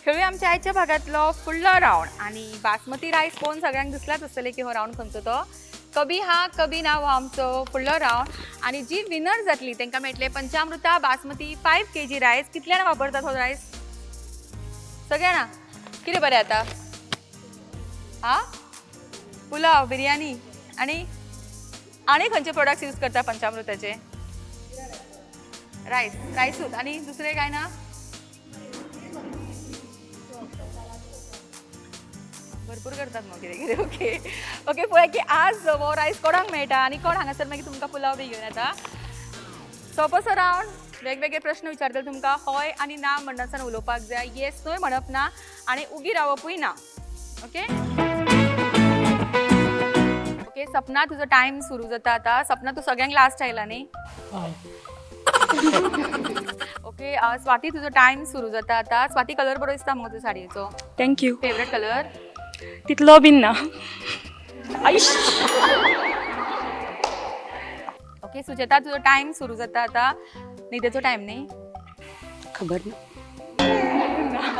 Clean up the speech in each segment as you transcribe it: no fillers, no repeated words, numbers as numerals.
खेळूया आमच्या आयच्या भागातलो फुडलो रावंड आनी बासमती रायस पळोवन सगळ्यांक दिसलाच आसतलें की हो रावंड खंयचो तो. कभी हा कभी ना हो आमचो फुडलो रावंड आनी जी विनर जातली तांकां मेळटले पंचामृता बासमती 5 kg rice. कितल्यान वापरतात हो रायस? सगळ्यांना कितें बरें जाता? हा, पुलाव, बिरयानी आनी आनी खंयचे प्रोडक्ट्स यूज करता पंचामृताचे? रायस, रायसूच आनी दुसरे काय ना? भरपूर करतात मग कितें कितें. ओके ओके, पळय की आज हो रायस कोणाक मेळटा आनी कोण हांगासर मागीर तुमकां पुलाव बी घेवन येता. सोपोसो रावंड, वेगवेगळे प्रश्न विचारतले तुमकां, हय आनी ना म्हणनासतना उलोवपाक जाय, येस न्हय म्हणप ना आनी उगी रावपूय ना. ओके ओके, सपना तुजो टायम सुरू जाता आतां. सपना तूं सगळ्यांक लास्ट आयला न्ही? ओके, स्वाती तुजो टायम सुरू जाता आतां. स्वाती, कलर बरो दिसता मुगो तुज्या साडयेचो. Thank you. Favourite colour? तितलो बीन ना. ओके सुचेता, तुजो टायम सुरू जाता आतां. न्हिदेचो टायम न्ही? खबर ना.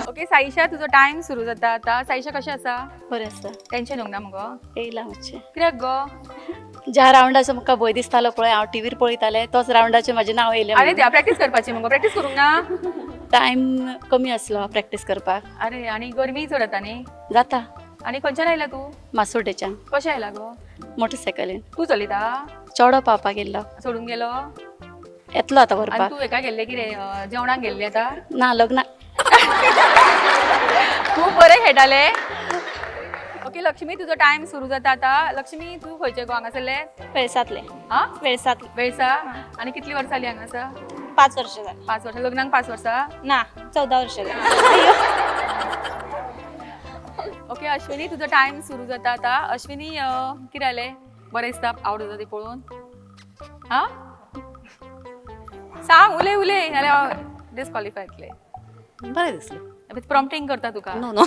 ओके साईशा, तुजो टायम सुरू जाता आतां. साईशा कशें आसा? बरें आसा. टेन्शन येवंक ना मुगो? येयलां मातशें. कित्याक गो? ज्या रावंडाचो म्हाका भंय दिसतालो पळय, हांव टिवीर पळयतालें, तोच रावंडाचें म्हाजें नांव येयलें. अरे त्या प्रॅक्टीस करपाची मुगो, प्रॅक्टीस करूंक ना? टायम कमी आसलो प्रॅक्टीस करपाक. अरे आनी गरमी चड जाता न्ही? जाता. आनी खंयच्यान आयला तूं? मासोड्डेच्यान. कशें आयला गो? मोटरसायकलीन. तूं चलयता? चेडो पावपाक गेल्लो. सोडून गेलो? येतलो आतां आनी व्हरपाक. तूं हेका गेल्लें कितें, जेवणाक गेल्लें आतां? ना, लग्ना. खूब बरें खेळटालें. ओके लक्ष्मी, तुजो टायम सुरू जाता आतां. लक्ष्मी, तूं खंयचें गो हांगासरलें? वेळसातले. आं? वेळसातले. वेळसा. आनी कितली वर्सां जालीं हांगासर? 5 वर्ष झाली. 5 वर्सां. लग्नाक 5 वर्सां? ना, 14 वर्ष झाली. ओके अश्विनी, तुजो टायम सुरू जाता आतां. अश्विनी, कितें जालें? बरें दिसता, आवडटा ती पळोवन? आं सांग, उलय उलय, नाल्यार डिस्कॉलिफाय जातलें. बरें दिसलें. प्रॉम्प्टींग करता तुका. No no.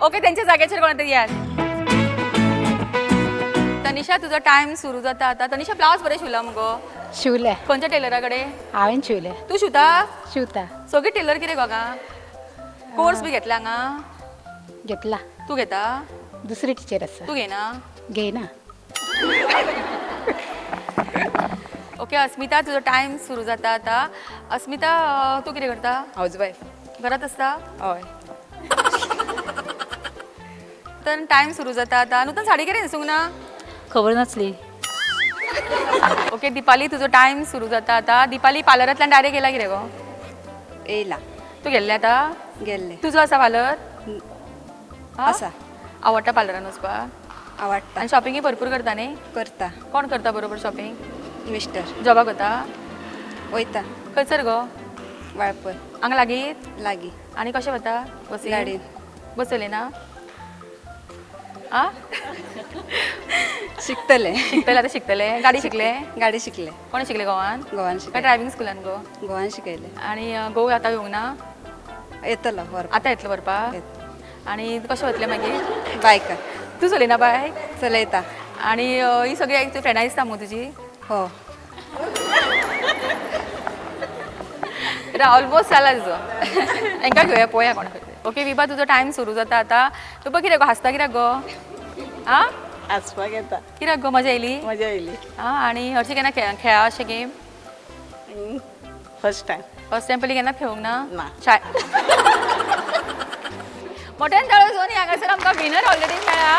Okay, त्यांच्या जाग्याचेर कोणा तरी यात. तनिषा, तुजो टायम सुरू जाता आतां. तनिषा, ब्लावज बरें शिवला मुगो? शिवले. खंयच्या टेलरा कडेन? हांवें शिवले. तूं शिवता? शिवता. सगळी टेलर कितें गो हांगा? कोर्स बी घेतला हांगा? घेतला. तूं घेता? दुसरी टिचर आसा. तूं घेना? घेयना. ओके अस्मिता, तुजो टायम सुरू जाता आतां. अस्मिता, तूं कितें करता? House wife. घरात आसता? हय. तर टायम सुरू जाता आतां. नूतन साडी कितें न्हेसूंक ना? खबर नासली. ओके दीपाली, तुजो टायम सुरू जाता आतां. दीपाली, पार्लरांतल्यान डायरेक्ट येयला कितें गो? येयला. तूं गेल्लें आतां? गेल्ले. तुजो आसा पार्लर? आसा. आवडटा पार्लरान वचपाक? आवडटा. आनी शॉपिंगूय भरपूर करता न्ही? करता. कोण करता बरोबर शॉपिंग? मिस्टर. जॉबाक वता? वयता. खंयसर गो? वाळपय. हांगा लागीं? लागीं. आनी कशें वता? बसीन? गाडयेन. बस चलयना? आ शिकतले. शिकतले आतां, शिकतले. गाडी शिकले? गाडी शिकले. कोणी शिकले, गोवान? गोवान काय शिकले. ड्रायव्हिंग स्कुलान गो? गोवान शिकयले. आनी गोव आतां येवंक ना? येतलो व्हरपाक. आतां येतलो व्हरपाक? आनी कशें वतलें मागीर? बायकार. तूं चलयना बायक? चलयता. आनी ही सगळी तुजी फ्रेंडां दिसता मुगो तुजी? हो. ऑलमोस्ट जाला तुजो. हेंकां घेवया पळोवया कोण खंय. ओके विभा, तुजो टायम सुरू जाता आतां. तूं पळय कितें गो हांसता कित्याक गो? आं हांसपाक येता. कित्याक गो, मजा येयली? मजा येयली. आं, आनी हरशीं केन्ना खेळा अशें game? First time. First time? पयलीं केन्ना खेळूंक ना? ना. मोठ्यान ताळो जोनी हांगासर आमकां विनर ऑलरेडी मेळ्ळा.